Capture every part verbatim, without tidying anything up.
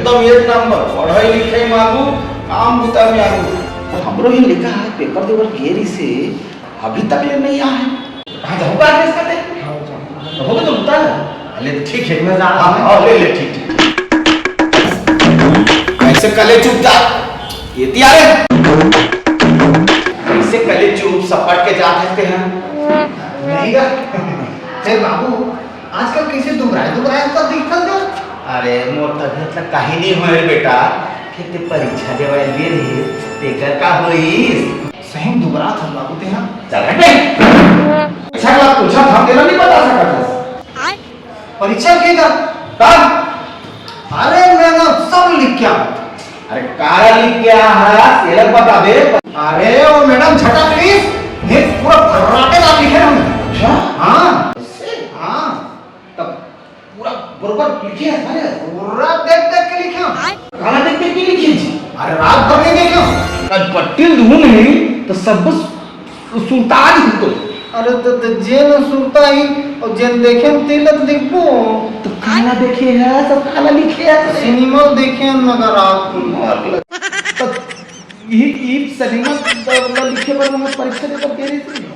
एकदम एक नंबर, पढ़ई लिखई में आगू, काम बुता में आगू। हमरो ही लइका ह पेपर देबर गे रिहिसे, अभी तक ले नइ आए। कहाँ जाहूँ का देश का दे? हो गया तो बुता ना। ले ठीक है, मैं जा रहा हूँ। हाँ, ले, ले, ठीक, ठीक। कैसे कले चुप जा? ये तियारे। कैसे कले चुप सपट के जात हस तेहा? नहीं गा। फिर बाबू, आजकल कैसे दुबराए दुबराए सब दिखत हो? अरे, मोर तबीयत ला काहे नहीं होय रे बेटा? फिर ते परीक्षा देवाय गे रहे, तेकर का होइस? सही में दुबरात हस बाबू तेहा। चल हट बे। अच्छा ला पूछा था, तेला नहीं बता सकत हस। परीक्षा के का? का? अरे मैं ना सब लिख के आया। अरे काला लिख के आया है, तेला बता दे। अरे वो मैडम छटा प्लीज, ये पूरा फर्राटेदार लिखे हम। अच्छा? हाँ। हाँ। तब पूरा बरोबर लिखे है सारे? पूरा देख देख के लिखे हम। काला देख देख के लिखे जी? अरे रात भर नहीं देखे हम। कल पट्टिल धुन नहीं तो सब बस सुरता जी तो। अरे तो, तो जेन सुरता ही और जेन देखे हम तेला तो देखबो। तो काला देखे है, सब काला लिखे है। सिनेमा देखे हम मगर रात को। तो ई, ई सिनेमा द-, द-, लिखे बर मैं परीक्षा देकर दे रही थी।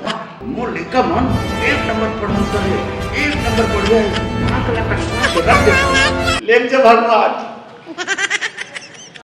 मोर लइका मन एक नंबर पढ़त हे, एक नंबर बढ़िया है। आँख ला कटवा के रख दे। ले जब भगवान।